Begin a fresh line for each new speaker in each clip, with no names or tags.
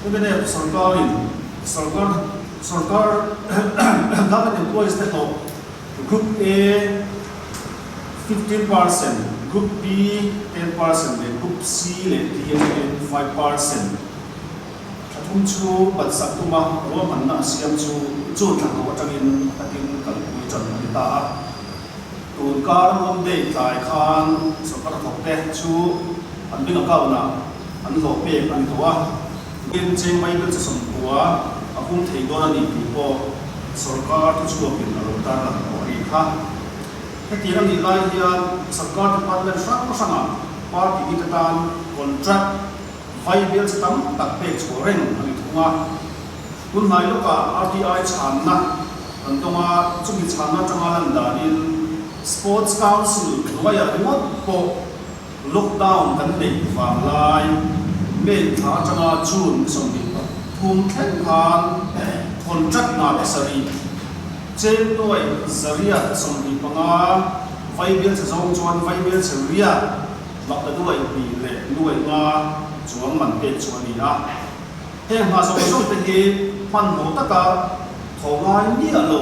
Mnf sorkarin sorkar sorkar government employees te hlawh Group A 15%, Group B 10% leh Group C leh D atangin 5% thla thum chu batsak tuma ruahmanna a siam chu June thla hlawh atangin a takin kalpui tan a ni ta a. Tun kar Monday tlai khan sorkar hnathawkte chu an bank account-ah an hlawh pek a ni tawh a. Tin, cheng mai bel che 90 a hung thei dawn a ni tih pawh sorkar thuchhuakin a lo tarlang tawh a nih kha. Hetiang a nih lai hian sorkar department hrang hrangah party bik atan contract vai bel che tam tak pek chhuah reng a ni thung a. Tun hnai lawkah RTI chhanna kan dawng a, chumi chhanna atanga lan danin Sports Council hnuaiah ringawt pawh lockdown kan neih vang lai May thla atanga June 23 thleng khan contract hna pasarih cheng nuai 125 vaibel che zawng chuan vaibel che riat 2,205 chuang man pek chu a ni a. Heng hna zawng zawng te hi hmanhmawh taka thaw ngai miah lo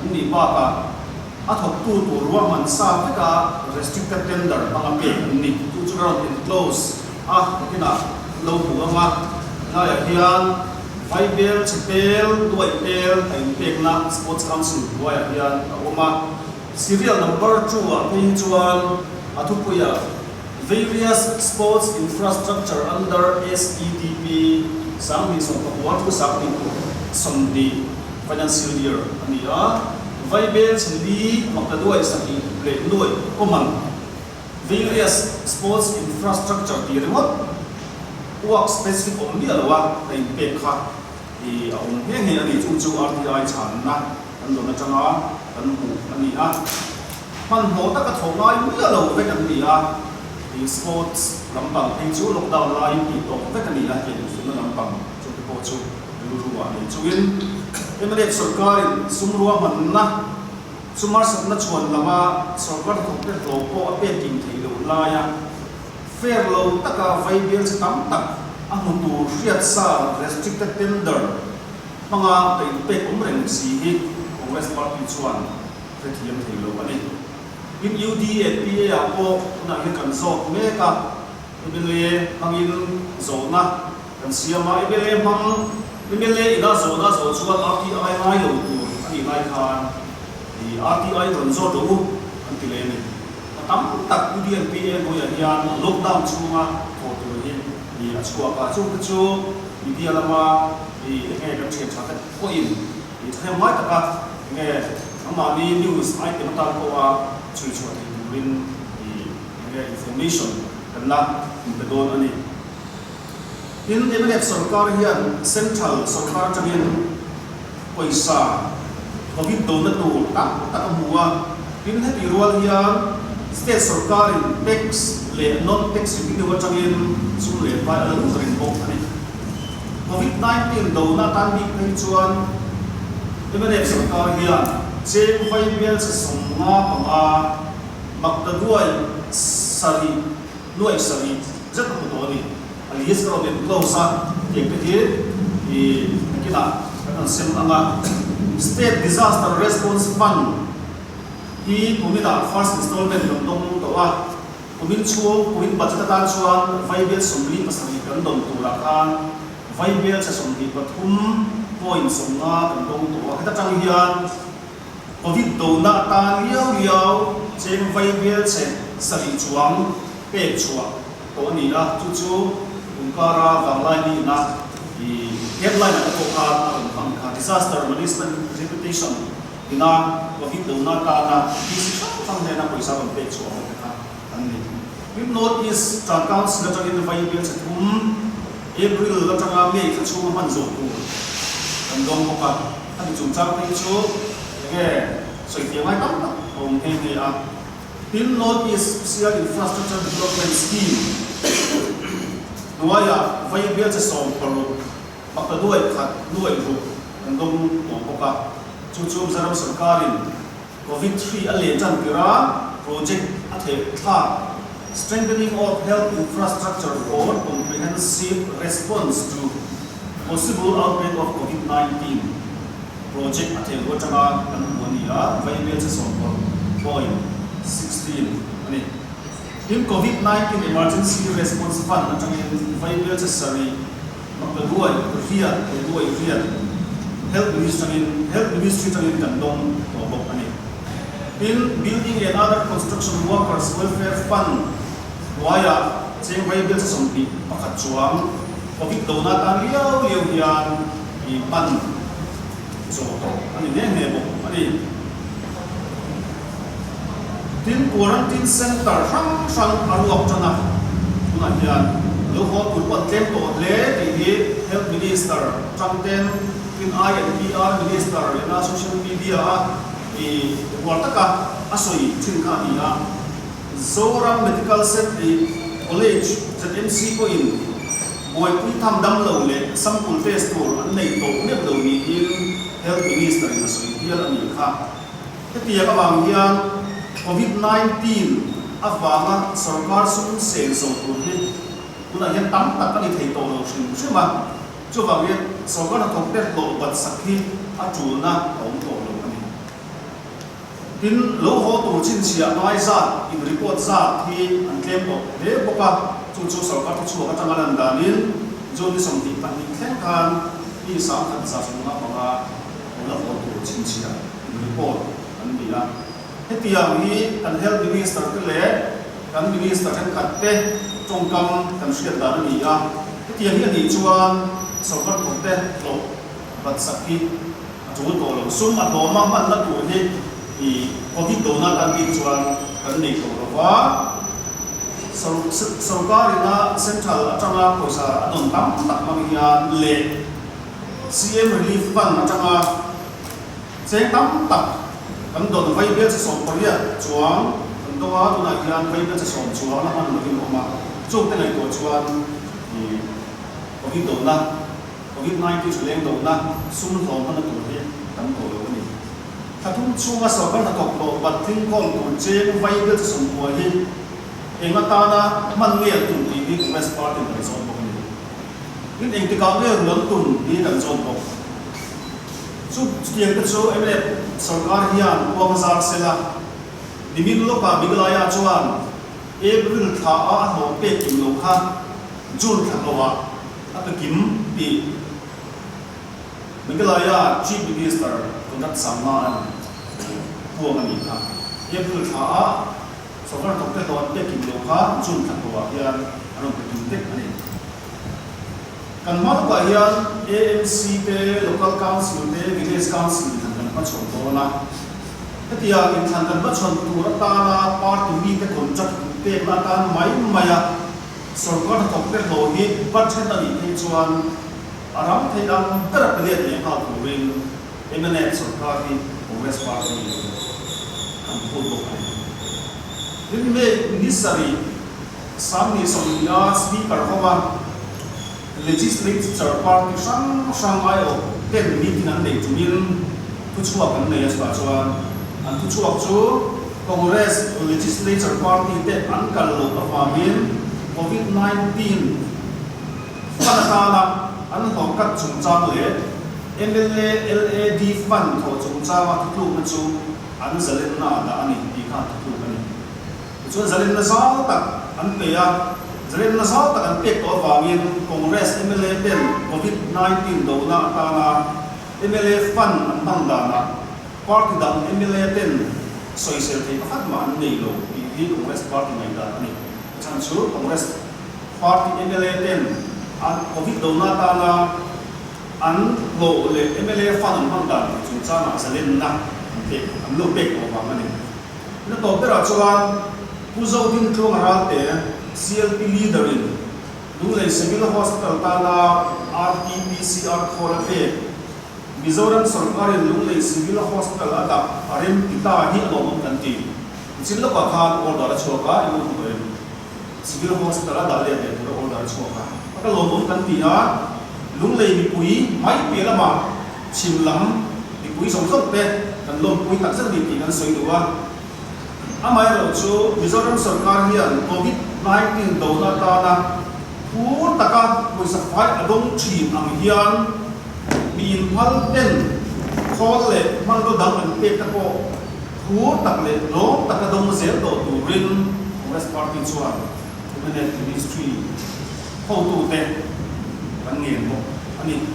an nih bakah a thawktu tur ruahman sa veka restricted tender hmanga pek an ni. Chu chu rawn enclose a nakinah an lo hmu ang a, helaiah hian Vaibel chhe pel nuaih pel a inpekna Sports Council hnuaiah hian a awm a. Serial number two ah phei hi chuan a thupuiah Various sports infrastructure under SEDP 2019 to 2020 financial year a ni a, Vaibel chheli maktaduai sahnih leh nuaih common various sports infrastructure tih ringawt work specific awm miah lo a a inpek kha i a awm nghe nghe a ni. Chu chu RTI chhanna kan dawn atanga kan hmuh a ni a. Hmanhmawh taka thawh ngai miah lo vek an ni a, ih sports lampang phei chu lockdown laiin tih tawp vek a ni a, hetiang infiamna lampang chu te pawh chu rilru ah nei chungin mnf sorkarin sum ruahmanna chu harsatna chhuan lama sorkar hnathawkte hlawh pawh a pek kim theih loh laia fair lo taka vaibial che tam tak a hmu tur hriatsa restricted tender hmanga ka inpek awm reng si hi Congress party chuan hrethiam thei lo a ni. Tin, UDAPA ah pawh tunah hian kan zawt mek a, mla hmangin zawhna kan siam a, mla hmang, mla ina zawhna zawh chuan RTI ngai lo tur a nih lai khan i RTI rawn zawt rawh u an ti leh a ni. A tam tak UDNPA hnuaiah hian lockdown chhunga thawh tur hi i a chhuak a, chungte chu media lama i enge kan thian tha te pawhin i thahnem ngai taka Enge nangmahni news item atan pawha chhui chhuah thei turin i enge information kan la inpe dawn a ni. Tin, mnf sorkar hian central sorkar atangin pawisa covid dona tur tam tak a hmu a, tin heti rual hian state sorkarin tax leh non-tax revenue atangin sum leh pai a la lut reng bawk a ni. Covid 19 dona atan bik phei chuan mnf sorkar hian cheng vai bial che 55 maktaduai sarih nuaih sarih zet a hmu tawh a ni. A list ka rawn enclose a, hetiang te hi i nakinah kan han sem ang a. State Disaster Response Fund hi kuminah first installment kan dawng tawh a. Kumin chhung kumin budget atan chuan vaibel 47 kan dawn turah khan vaibel che 23.50 kan dawng tawh a. Heta tang hian Covid dona atan liau liau cheng vaibel che 7 chuang pek chhuah tawh a ni a, chu chu kumkara vanglai nihna i headline ah te pawh khan a rawn hmang kha Disaster Management Reputation Ina Covid dona atana DC hrang hrang hnena pawisa rawn pek chhuah ho te kha an ni. Tin North East Town Council atangin vai bial chhe thum April atanga May thla chhunga hman zawh tur kan dawng bawk a, khami chungchang phei chu enge sawifiah ngai tam tak a awm nghe nghe a. Tin North East Sial Infrastructure Development Scheme hnuaiah vai bial chhe 16 Pakhat nuaih khat nuaih ruk kan dawng tawh bawk a, chu chu Mizoram sorkarin Covid hri a leh tan tir a, project a theh thlak, Strengthening of Health Infrastructure for Comprehensive Response to Possible Outbreak of Covid 19 Project a thehluh atanga kan hmuh a ni a, vaibelchhe 60.16 a ni. Tin, Covid 19 Emergency Response Fund atangin vaibelchhe 7 868 Health Ministry atangin Health Ministry atangin kan dawng tawh bawk a ni. Tin, Building and Other Construction Workers Welfare Fund hnuaiah cheng vaibelchhe 21 chuang Covid dona atan liau liau hian i hman zawh tawh a ni nghe nghe bawk a ni. Tin, Quarantine Centre hrang hrang a ruak tan a, tunah hian lo haw tur pawh an tlem tawh hle tih hi Health Minister Changten tin I and PR Minister lehna social media a i huar taka a sawi thin kha a ni a. Zoram Medical Cent i College, ZMC, pawhin buaipui tham dam lo leh sample test tur an nei tawh meuh lo niin Health Minister in a sawi hial a nih kha. Hetiang avang hian Covid 19 avanga sorkar sum seng zo tur hi tunah hian tam tak a ni thei tawh lo hrim hrim a, chuvangin sorkar hnathawk te hlawh bat sak hi a tulna a awm tawh lo a ni. Tin, lo haw tur chhinchhiah ngai zat in report zat hi an tlem tawh hle bawk a, chu chu sorkar thuchhuak atanga lan danin June ni 22 thleng khan mi 1155 lo la haw tur chhinchhiah in report an ni a. Hetiang hi kan Health Minister te leh kan Minister thenkhat te tawngkam kan hriat dan a ni a, hetiang hi a nih chuan sorkar thawkte hlawh bat sak hi A tul tawh lo. Sum a hlawm a hmanna tur hi i Covid dona atan bik chuan kan nei tawh lo va. Sorkar ina Central atanga pawisa a dawn tam tak hmang hian leh CM Relief Fund atanga cheng tam tak kan dawn vaibelchhe 18 chuang kan dawng a, tunah hian vaibelchhe 10 chuang la hman lovin a awm a. Chungte ngaihtuah chuan i Covid dona Covid 19 hri leng lohna sum hlawm hmana tur hi tam tawh lo a ni. Thla thum chhunga sorkar hnathawk hlawh bat tling khawm tur cheng vai bial 90 hi eng atana hman nge an tum tih hi Congress party in kan zawt bawk a ni. Tin, engtikah nge rual tum hi kan zawt bawk. Chu chutiang te chu mnf sorkar hian kuang zar sela, nimin lawkah Meghalaya chuan April thla a a hlawh pek kim lo kha June thla hlawhah A pe kim tih Meghalaya Chief Minister Conrad Sangma an puang a nih kha. April thla a sorkar thawkte hlawh an pek kim loh kha June thla hlawhah hian an rawn pe kim vek a ni. Kan hma lawkah hian AMC te, Local Council te, Village Council inthlan kan hmachhawn dawn a. Hetiang inthlan kan hmachhawn tur atana party mite contract pekna atan mai maia Sorkar hnathawk te hlawh hi budget a nih phei chuan a ram thei ang ber a pe let leh nghal turin mnf sorkar hi Congress party in an phut bawk a ni. Tin, May ni 7 2020 a Speaker hova Legislature party hrang hrang aiawh ten meeting an nei tumin thuchhuak an nei a, chutah chuan an thuchhuak chu Congress Legislature Party te an kal loh avangin Covid 19 fund atana an hlawhkat chungchang leh mla LAD fund thawh chungchanga thutlukna chu an zalenna ah dah a ni tih kha an thutluk a ni. Tichuan zalenna zau tak an pe a, zalenna zau tak an pek tawh avangin Congress mla ten Covid 19 dona atana mla fund an hman danah Party dang mla ten sawisel thei pakhat mah an nei lo tih hi Congress party ngaihdan a ni. A chhan chu Congress party mla ten an Covid dona atana an hlawh leh mla fund an hman dan tih chungchangah zalenna an pek an lo pek tawh vang a ni. Na tawp berah chuan Pu Zodin Tluanga Ralte, CLP leader in Lunglei Civil Hospital tana RT-PCR khawl a pek. Mizoram sorkarin Lunglei Civil Hospital a dah a rem ti ta hi a lawmawm kan ti. Nichin lawkah khan order a chhuak a, eng hmu em? Civil Hospital a dah let leh tura order a chhuak a, a ka lawmawm kan ti a, Lunglei mipui mai piah lamah chhim lam mipui zawng zawng te kan lawmpui tak zet a ni tih kan sawi duh a. Amaherawhchu Mizoram sorkar hian Covid 19 dona atana. Phur taka pawisa fai a dawng thin ang hian mi inphal ten khawl leh hmanraw dang an pek te pawh phur tak leh lawm taka dawng zel tawh turin Congress Party chuan Cabinet Ministry hotute kan ngen bawk a ni.